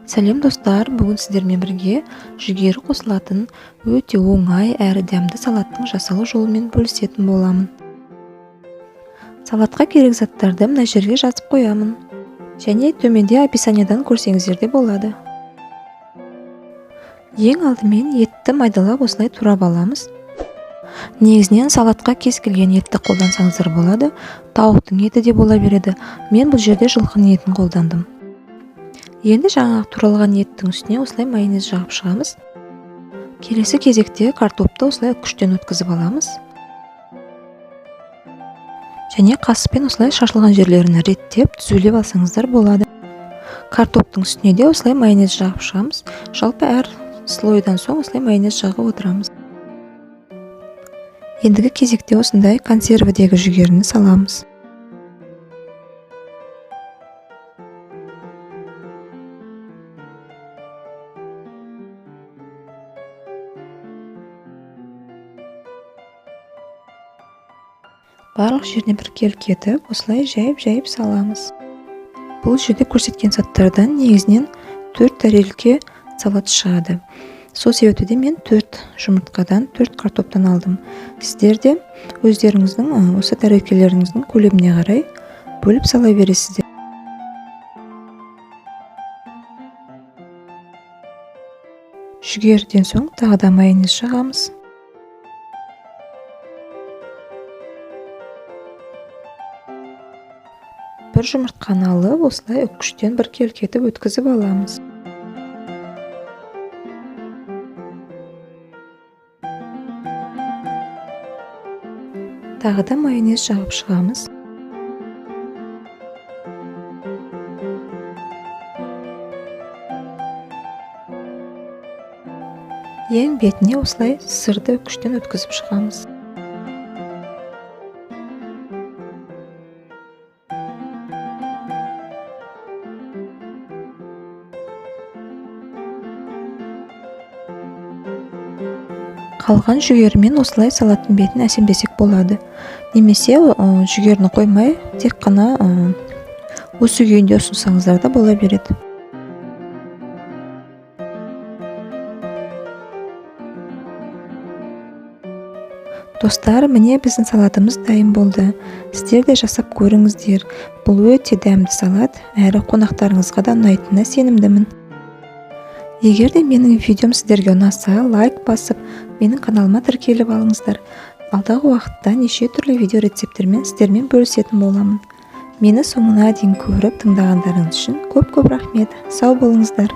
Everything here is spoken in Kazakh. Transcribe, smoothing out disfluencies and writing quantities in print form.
Сәлем достар, бүгін сіздермен бірге жүгері қосылатын өте оңай әрі дәмді салаттың жасалу жолымен бөлісетін боламын. Салатқа керек заттарды мына жерге жазып қоямын. Және төменде описаниядан көрсеңіздер де болады. Ең алдымен етті майдалап осылай турап аламыз. Негізінен салатқа кез келген етті қолдансаңыздар болады. Тауықтың еті де бола береді. Мен бұл жерде жылқының етін қолдандым. Енді жаңағы туралған еттің үстіне осылай майонез жағып шығамыз. Келесі кезекте картопты осылай күштен өткізіп аламыз. Және қасықпен осылай шашылған жерлерін реттеп, түзулеп алсаңыздар болады. Картоптың үстіне де осылай майонез жағып шығамыз. Жалпы әр слойдан соң осылай майонез жағып отырамыз. Ендігі кезекте осындай консервідегі жүгеріні саламыз. Барлық жеріне біркелкі етіп, осылай жайып-жайып саламыз. Бұл жерде көрсеткен заттардан негізінен 4 тарелке салат шығады. Сол себепті де мен 4 жұмыртқадан, 4 картоптан алдым. Сіздер де өздеріңіздің осы тарелкелеріңіздің көлеміне қарай бөліп сала бересіздер. Жүгеріден соң тағы да майонез жағамыз. Бір жұмыртқаны алып, осылай үккіштен біркелкі етіп өткізіп аламыз. Тағы да майонез жағып шығамыз. Ең бетіне осылай сырды үккіштен өткізіп шығамыз. Қалған жүгерімен осылай салаттың бетін әсемдесек болады. Немесе жүгеріні қоймай, тек қана осы күйінде ұсынсаңыздар да бола береді. Достар, міне біздің салатымыз дайын болды. Сіздер де жасап көріңіздер. Бұл өте дәмді салат, әрі қонақтарыңызға да ұнайтынына сенімдімін. Егер де менің видеом сіздерге ұнаса, лайк басып, менің каналыма тіркеліп алыңыздар. Алдағы уақытта неше түрлі видео рецепттермен сіздермен бөлісетін боламын. Мені соңына дейін көріп тыңдағандарыңыз үшін көп-көп рахмет. Сау болыңыздар.